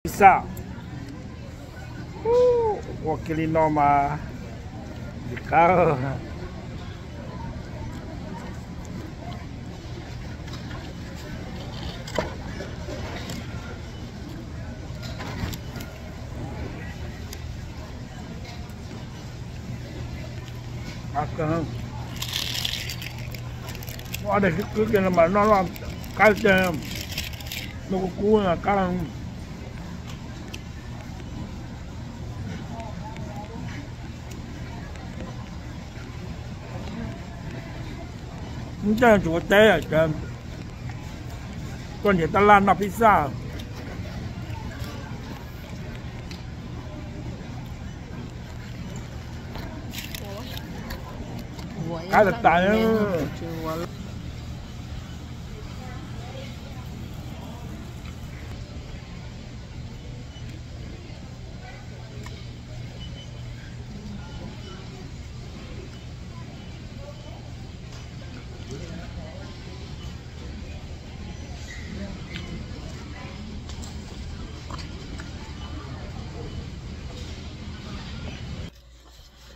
Pizza. Ua kiag li no mas li qab. Ob daim kwb kwb kiag no mas noj noj qab tiag, noj kub kub qab. Ntawm tsis ua teb, tuaj nrhiav tab laj noj pizza. Qab tas tas.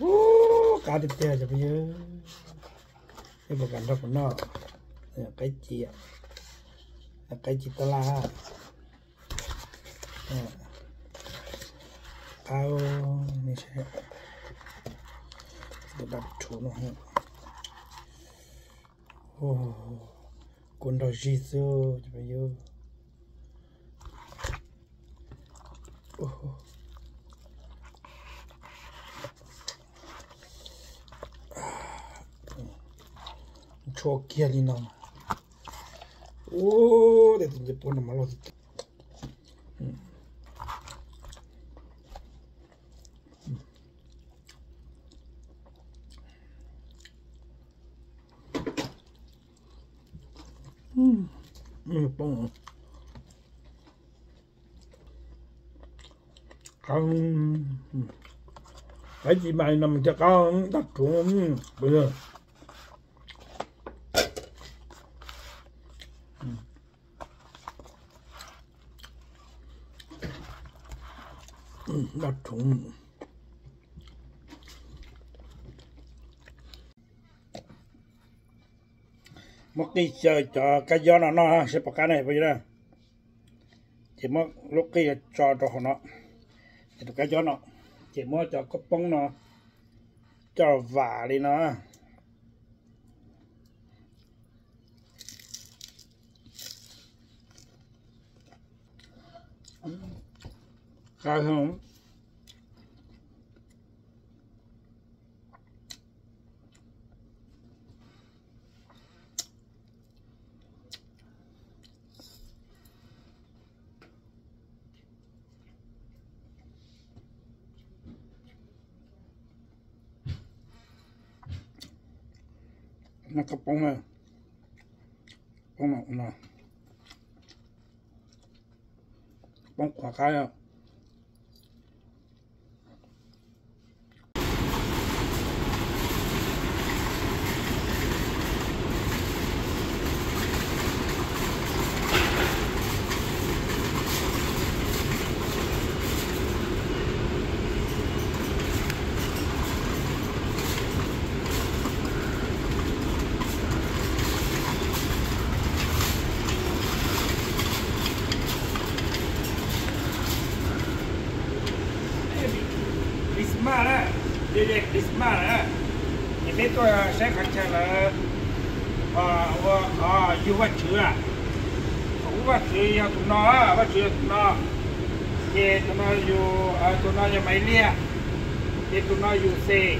Ub, qab tiag tiag cov phooj ywg. Peb puas kam nrog kuv noj qaib ci, qaib ci tab laj. Qab, tus dab rhuv no, kua nrog zig xwb cov phooj ywg. Ntshua kiag li no. Ub, tej tus ncej puab no mas loj tiag. Qab, qaib ci mas li no mas thiaj qab, dab rhuv. Dab rhuv. Muab qij xyaw cov kab yob no noj seb puas qab na phooj ywg na. Ces muab lub qij tso rau hauv no, ces tus kab yob no, ces muab cov khaub poob no coj vam li no. Qab heev. Noj khaub poob na, poob no, poob qhuav qab. Christmas na, yog Christmas na, ces peb tuaj saib qhov chaw lawv ua qhov yug Vajtswv a. Qhov yug Vajtswv yog tus no, Vajtswv yog tus no. Ces tus no yug, tus no yog Maiv Liaj, ces tus no yug Xes,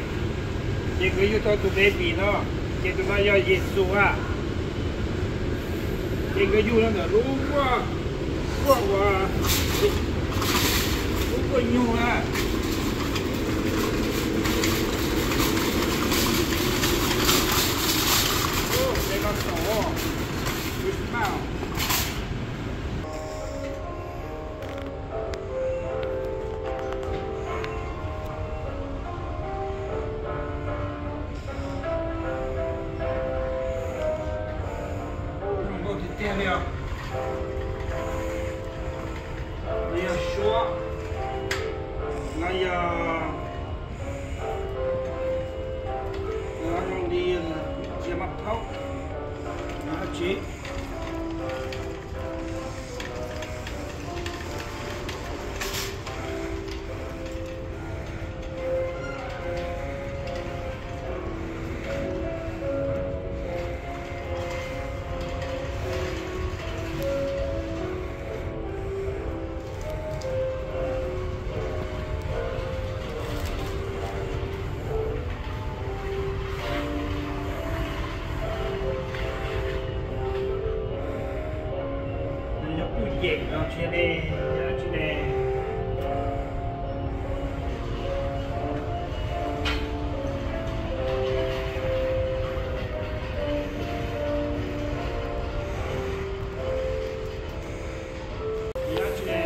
ces nkawd yug tau tus baby no, ces tus no yog Yexus a. Ces nkawd yug rau ntawm lub vuaj, vuaj uas, lub vuaj nyug na. Ub, peb no tau, peb tsis maj. Zoo nkauj tiag tiag li os. Nws yog Suab, no yog, no zoo li txiav maj phaub, no tsis Nws yog kuj yem no tsis ne, tsis ne. Yog tsis ne,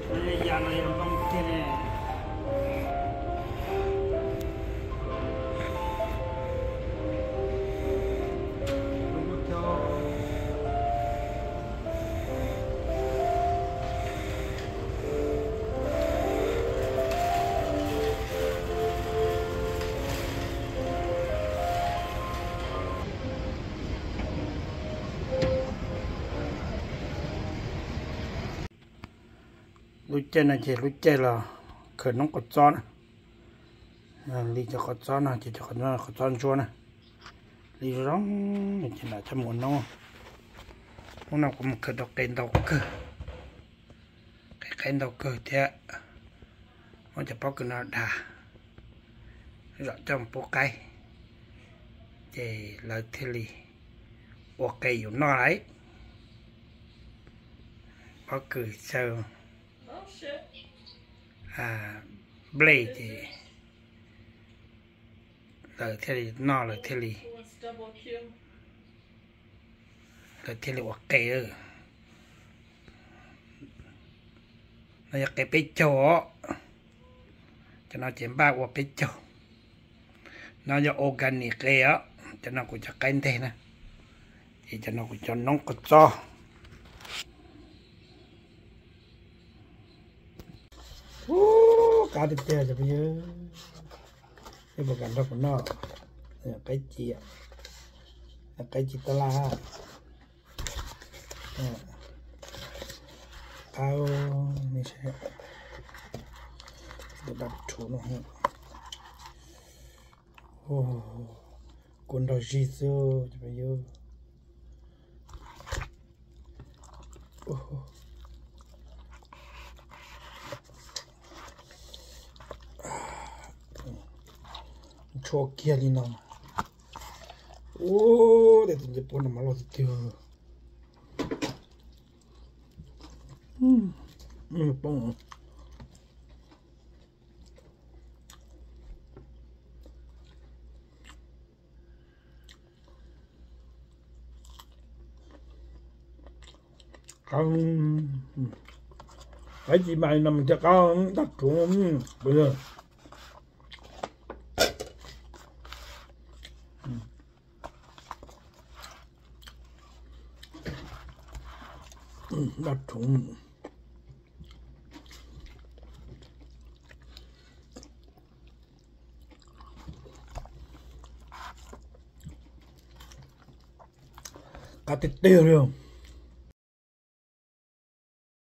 no yog yam no yog npoo tiag ne. Lub caij no ces lub caij los khaws noob qov txob na. Li cov qov txob no ces cov qov txob ntsuab na, li zoo zoo ces mam coj mus ua noob. Hnub no kuv mus khaws tau qe ntau kawg, qe qaib ntau kawg thiab. Muab cov pob kws no dag zom coj mus pub qaib, ces lawv thiaj li ua qe yus noj lawm. Pob kws xyaw nplej ces lawv thiaj li noj, lawv thiaj li, lawv thiaj li ua qe. No yog qe peb caug os. Cov no ces npaj ua peb caug. No yog organic qe os. Cov no kuv cov qaib nteg na, ces cov no kuv cov noob qov txob. Ub, qab tiag tiag cov phooj ywg. Nej puas kam nrog kuv noj qaib ci, qaib ci tab laj? Qab, nej saib tus dab rhuv no, kua nrog zig xwb cov phooj ywg. Tshuav kiag li no. Ub, tej tus ncej puab no mas loj tiag tiag. Qaib ci mas no thiaj qab, dab rhuv, dab rhuv. Qab tiag tiag li.